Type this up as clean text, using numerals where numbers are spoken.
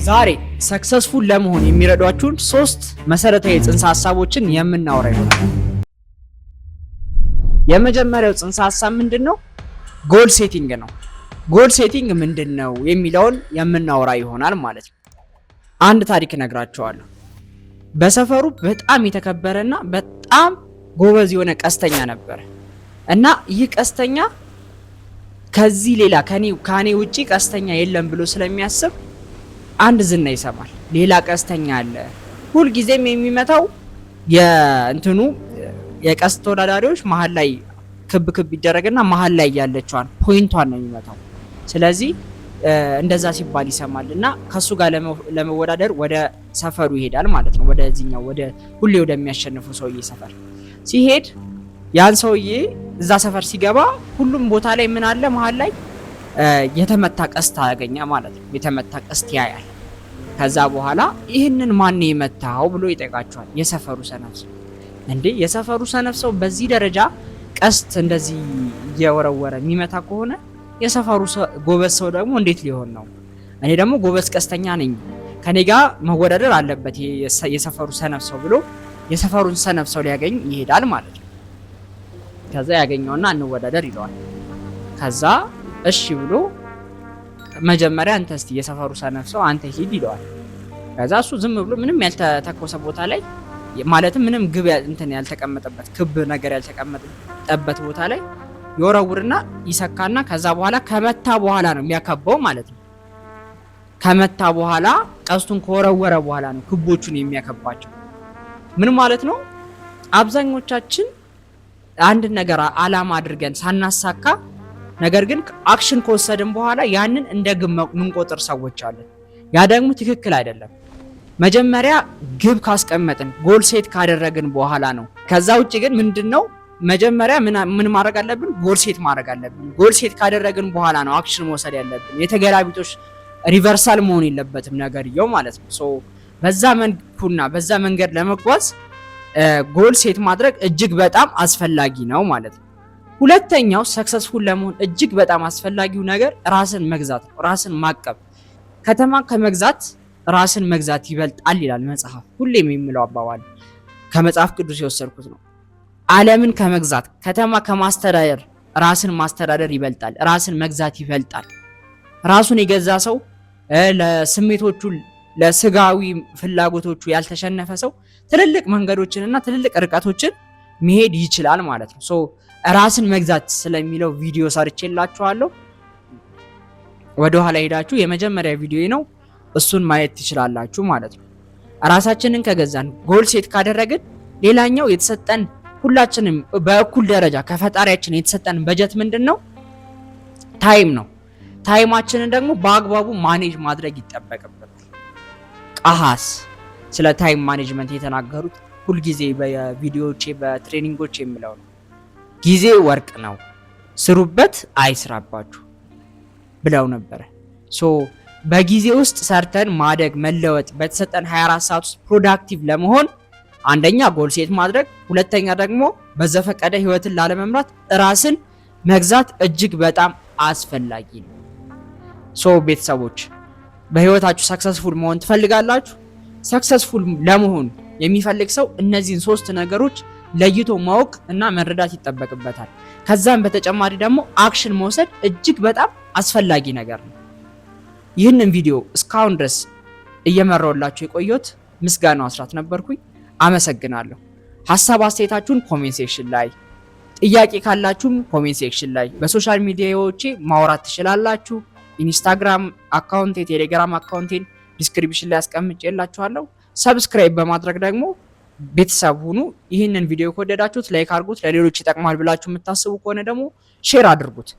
ዛሬ successful ለመሆን የሚረዷችሁን ሶስት መሰረታዊ ጽንሰ ሀሳቦችን የምናወራ ይሆናል። የመጀመሪያው ጽንሰ ሀሳብ ምንድን ነው? Goal setting ነው። Goal setting ምንድን ነው የሚለውን የምናወራ ይሆናል ማለት ነው። አንድ ታሪክ እነግራችኋለሁ። በሰፈሩ በጣም የተከበረና በጣም ጎበዝ የሆነ ቀስተኛ ነበረ እና ይህ ቀስተኛ ከዚህ ሌላ ከኔ ውጪ ቀስተኛ የለም ብሎ ስለሚያስብ አንድ ዝና ይሰማል። ሌላ ቀስተኛ አለ። ሁልጊዜም የሚመታው የእንትኑ የቀስት ተወዳዳሪዎች መሀል ላይ ክብ ክብ ይደረግና መሀል ላይ ያለችዋን point ኧን ነው የሚመታው። ስለዚህ እንደዛ ሲባል ይሰማል እና ከሱ ጋር ለመወዳደር ወደ ሰፈሩ ይሄዳል ማለት ነው። ወደዚህኛው ወደ ሁሌ ወደሚያሸንፈው ሰውዬ ሰፈር ሲሄድ ያን ሰውዬ እዛ ሰፈር ሲገባ ሁሉም ቦታ ላይ ምን አለ፣ መሀል ላይ የተመታ ቀስት አገኘ ማለት ነው። የተመታ ቀስት ያያል። ከዛ በኋላ ይህንን ማን የመታው ብሎ ይጠይቃቸዋል። የሰፈሩ ሰነፍ ሰው። እንዴ፣ የሰፈሩ ሰነፍ ሰው በዚህ ደረጃ ቀስት እንደዚህ እየወረወረ የሚመታ ከሆነ የሰፈሩ ጎበዝ ሰው ደግሞ እንዴት ሊሆን ነው? እኔ ደግሞ ጎበዝ ቀስተኛ ነኝ፣ ከኔ ጋር መወዳደር አለበት የሰፈሩ ሰነፍ ሰው ብሎ የሰፈሩን ሰነፍ ሰው ሊያገኝ ይሄዳል ማለት ነው። ከዛ ያገኘውና እንወዳደር ይለዋል። ከዛ እሺ ብሎ መጀመሪያ አንተ እስቲ የሰፈሩ ሰነፍ ሰው አንተ ሂድ ይለዋል። ከዛ እሱ ዝም ብሎ ምንም ያልተተኮሰ ቦታ ላይ፣ ማለትም ምንም ግብ እንትን ያልተቀመጠበት፣ ክብ ነገር ያልተቀመጠበት ቦታ ላይ ይወረውርና ይሰካና ከዛ በኋላ ከመታ በኋላ ነው የሚያከበው ማለት ነው። ከመታ በኋላ፣ ቀስቱን ከወረወረ በኋላ ነው ክቦቹን የሚያከባቸው። ምን ማለት ነው? አብዛኞቻችን አንድ ነገር አላማ አድርገን ሳናሳካ ነገር ግን action ከወሰድን በኋላ ያንን እንደ ግብ ምንቆጥር ሰዎች አለን። ያ ደግሞ ትክክል አይደለም። መጀመሪያ ግብ ካስቀመጥን፣ goal set ካደረግን በኋላ ነው። ከዛ ውጭ ግን ምንድን ነው፣ መጀመሪያ ምን ማድረግ አለብን? Goal set ማድረግ አለብን። Goal set ካደረግን በኋላ ነው action መውሰድ ያለብን። የተገላቢጦሽ reversal መሆን የለበትም ነገርየው ማለት ነው። So በዛ መልኩና በዛ መንገድ ለመጓዝ goal set ማድረግ እጅግ በጣም አስፈላጊ ነው ማለት ነው። ሁለተኛው successful ለመሆን እጅግ በጣም አስፈላጊው ነገር ራስን መግዛት ነው። ራስን ማቀብ። ከተማ ከመግዛት ራስን መግዛት ይበልጣል ይላል መጽሐፍ። ሁሌም የምለው አባባል ከመጽሐፍ ቅዱስ የወሰድኩት ነው። ዓለምን ከመግዛት፣ ከተማ ከማስተዳደር ራስን ማስተዳደር ይበልጣል። ራስን መግዛት ይበልጣል። ራሱን የገዛ ሰው፣ ለስሜቶቹ ለስጋዊ ፍላጎቶቹ ያልተሸነፈ ሰው ትልልቅ መንገዶችን እና ትልልቅ ርቀቶችን መሄድ ይችላል ማለት ነው። So ራስን መግዛት ስለሚለው ቪዲዮ ሰርቼላችኋለሁ። ወደ ኋላ ሄዳችሁ የመጀመሪያ ቪዲዮ ነው፣ እሱን ማየት ትችላላችሁ ማለት ነው። ራሳችንን ከገዛን፣ goal set ካደረግን ሌላኛው የተሰጠን፣ ሁላችንም በእኩል ደረጃ ከፈጣሪያችን የተሰጠን በጀት ምንድን ነው? Time ነው። Time ኣችንን ደግሞ በአግባቡ manage ማድረግ ይጠበቅብናል። ቀሃስ ስለ time management የተናገሩት ሁልጊዜ በቪዲዮዎቼ በ training ኦች የምለው ነው። ጊዜ ወርቅ ነው፣ ስሩበት አይስራባችሁ ብለው ነበረ። So በጊዜ ውስጥ ሰርተን ማደግ፣ መለወጥ፣ በተሰጠን 24 ሰዓት ውስጥ productive ለመሆን አንደኛ goal set ማድረግ፣ ሁለተኛ ደግሞ በዘፈቀደ ህይወትን ላለመምራት ራስን መግዛት እጅግ በጣም አስፈላጊ ነው። So ቤተሰቦች፣ በህይወታችሁ successful መሆን ትፈልጋላችሁ? Successful ለመሆን የሚፈልግ ሰው እነዚህን ሶስት ነገሮች ለይቶ ማወቅ እና መረዳት ይጠበቅበታል። ከዛም በተጨማሪ ደግሞ action መውሰድ እጅግ በጣም አስፈላጊ ነገር ነው። ይህንን ቪዲዮ እስካሁን ድረስ እየመራሁላችሁ የቆየሁት ምስጋናው አስራት ነበርኩኝ። አመሰግናለሁ። ሀሳብ አስተያየታችሁን comment section ላይ፣ ጥያቄ ካላችሁም comment section ላይ፣ በ social media ዎቼ ማውራት ትችላላችሁ። ኢንስታግራም account ኤ፣ ቴሌግራም account ኤን description ላይ አስቀምጬላችኋለሁ። Subscribe በማድረግ ደግሞ ቤተሰብ ሁኑ። ይህንን ቪዲዮ ከወደዳችሁት like አድርጉት። ለሌሎች ይጠቅማል ብላችሁ የምታስቡ ከሆነ ደግሞ share አድርጉት።